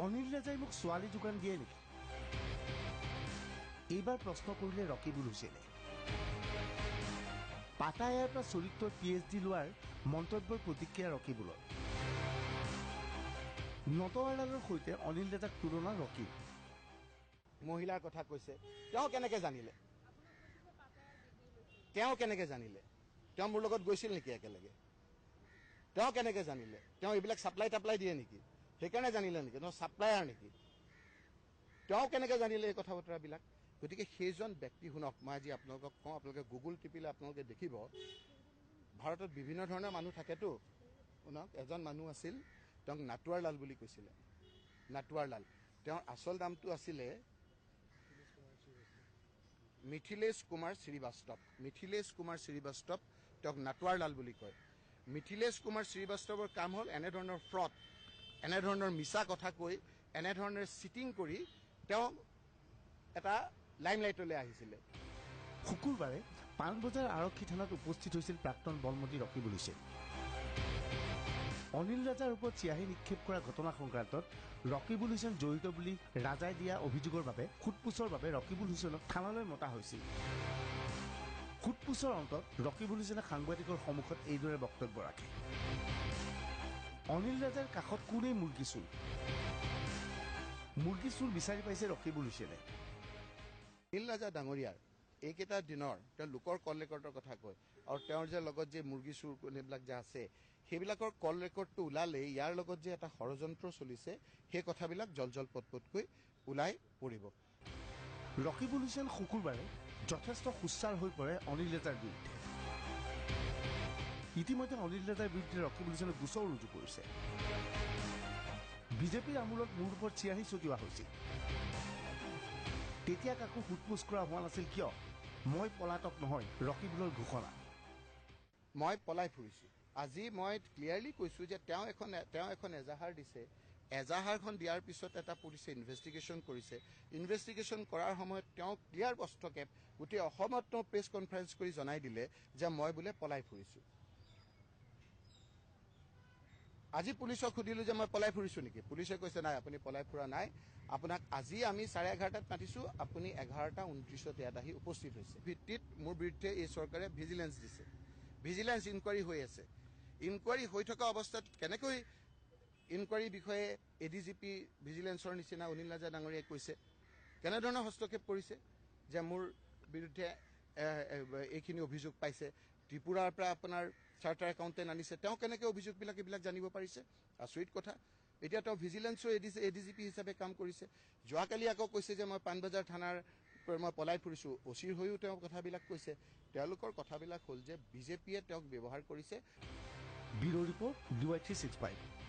অনিল ৰাজাই মোক ছোৱালী যোগান দিয়ে নেকি? এইবাৰ প্ৰশ্ন কৰিলে ৰকিবুল হুছেইনে। পাটায়াৰ পৰা চৰিত্ৰৰ PhD লোৱাৰ মন্তব্যৰ প্ৰতিক্ৰিয়া ৰকিবুলৰ। নটৱাৰলালৰ সৈতে অনিল ৰাজাক তুলনা ৰকিব। মহিলাৰ কথা কৈছে, তেওঁ কেনেকে জানিলে? তেওঁ কেনেকে জানিলে? তেওঁ মোৰ লগত গৈছিল নেকি একেলগে? তেওঁ কেনেকে জানিলে? তেওঁ এইবিলাক ছাপ্লাই টাপ্লাই দিয়ে নেকি, সেইকাৰণে জানিলে নেকি? তেওঁ ছাপ্লায়াৰ নেকি? তেওঁ কেনেকে জানিলে এই কথা বতৰাবিলাক? গতিকে সেইজন ব্যক্তি, শুনক, মই আজি আপোনালোকক কওঁ, আপোনালোকে গুগল টিপিলে আপোনালোকে দেখিব ভাৰতত বিভিন্ন ধৰণৰ মানুহ থাকেতো। শুনক, এজন মানুহ আছিল, তেওঁক নাটোৱাৰলাল বুলি কৈছিলে। নাটোৱাৰলাল, তেওঁৰ আচল নামটো আছিলে মিথিলেশ কুমাৰ শ্ৰীবাস্তৱ। মিথিলেশ কুমাৰ শ্ৰীবাস্তৱ, তেওঁক নাটোৱাৰলাল বুলি কয়। মিথিলেশ কুমাৰ শ্ৰীবাস্তৱৰ কাম হ'ল এনেধৰণৰ ফ্ৰড, এনেধৰণৰ মিছা কথা কৈ, এনেধৰণে চিটিং কৰি তেওঁ এটা লাইমলাইটলৈ আহিছিলে। শুকুৰবাৰে পাণবজাৰ আৰক্ষী থানাত উপস্থিত হৈছিল প্ৰাক্তন বনমন্ত্ৰী ৰকিবুল হুছেইন। অনিল ৰাজাৰ ওপৰত চিয়াহী নিক্ষেপ কৰা ঘটনা সংক্ৰান্তত ৰকিবুল হুছেইন জড়িত বুলি ৰাজাই দিয়া অভিযোগৰ বাবে সোধপোছৰ বাবে ৰকিবুল হুছেইনক থানালৈ মতা হৈছিল। সোধপোছৰ অন্তত ৰকিবুল হুছেইনে সাংবাদিকৰ সন্মুখত এইদৰে বক্তব্য ৰাখে। অনিল ৰাজাৰ কাষত কোনেই মুৰ্গী চোৰ? মুৰ্গী চোৰ বিচাৰি পাইছে ৰকিবুল হুছেইনে। অনিল ৰাজা ডাঙৰীয়াৰ এইকেইটা দিনৰ তেওঁ লোকৰ কল ৰেকৰ্ডৰ কথা কয়, আৰু তেওঁৰ যে লগত যে মুৰ্গী চোৰ এইবিলাক যে আছে, সেইবিলাকৰ কল ৰেকৰ্ডটো ওলালে ইয়াৰ লগত যে এটা ষড়যন্ত্ৰ চলিছে, সেই কথাবিলাক জল জল পটপটকৈ ওলাই পৰিব। ৰকিবুল হুছেইন শুকুৰবাৰে যথেষ্ট সোচ্চাৰ হৈ পৰে অনিল ৰাজাৰ বিৰুদ্ধে। ইতিমধ্যে অনিল ৰাজাৰ বিৰুদ্ধে ৰকিবুল হুছেইনে গোচৰ ৰুজু কৰিছে। বিজেপিৰ আমোলত মোৰ ওপৰত চিয়াহী ছটিওৱা হৈছিল, তেতিয়া কাকো সোধপোছ কৰা হোৱা নাছিল কিয়? মই পলাতক নহয়, ৰকিবুলৰ ঘোষণা। মই পলাই ফুৰিছো। আজি মই ক্লিয়াৰলি কৈছো যে তেওঁ এখন এজাহাৰ দিছে। এজাহাৰখন দিয়াৰ পিছত এটা পুলিচে ইনভেষ্টিগেশ্যন কৰিছে। ইনভেষ্টিগেশ্যন কৰাৰ সময়ত তেওঁ ক্লিয়াৰ পদক্ষেপ গোটেই অসমত তেওঁ প্ৰেছ কনফাৰেন্স কৰি জনাই দিলে যে মই বোলে পলাই ফুৰিছো। আজি পুলিচক সুধিলো যে মই পলাই ফুৰিছো নেকি? পুলিচে কৈছে নাই, আপুনি পলাই ফুৰা নাই, আপোনাক আজি আমি 11:30টাত মাতিছো, আপুনি 11:29 ইয়াত আহি উপস্থিত হৈছে। ভিত্তিত মোৰ বিৰুদ্ধে এই চৰকাৰে ভিজিলেন্স দিছে, ভিজিলেন্স ইনকুৱাৰী হৈ আছে। ইনকুৱাৰী হৈ থকা অৱস্থাত কেনেকৈ ইনকুৱাৰীৰ বিষয়ে ADGP ভিজিলেন্সৰ নিচিনা অনিল ৰাজা ডাঙৰীয়াই কৈছে, কেনেধৰণৰ হস্তক্ষেপ কৰিছে যে মোৰ বিৰুদ্ধে এইখিনি অভিযোগ পাইছে। ত্ৰিপুৰাৰ পৰা আপোনাৰ চাৰ্টাৰ একাউণ্টেণ্ট আনিছে, তেওঁ কেনেকৈ অভিযোগবিলাক এইবিলাক জানিব পাৰিছে? আচৰিত কথা। এতিয়া তেওঁ ভিজিলেন্সৰ ADGP হিচাপে কাম কৰিছে। যোৱাকালি আকৌ কৈছে যে মই পাণবজাৰ থানাৰ মই পলাই ফুৰিছোঁ। অচিৰ হৈও তেওঁ কথাবিলাক কৈছে। তেওঁলোকৰ কথাবিলাক হ'ল যে বিজেপিয়ে তেওঁক ব্যৱহাৰ কৰিছে। Bureau report, DY 365।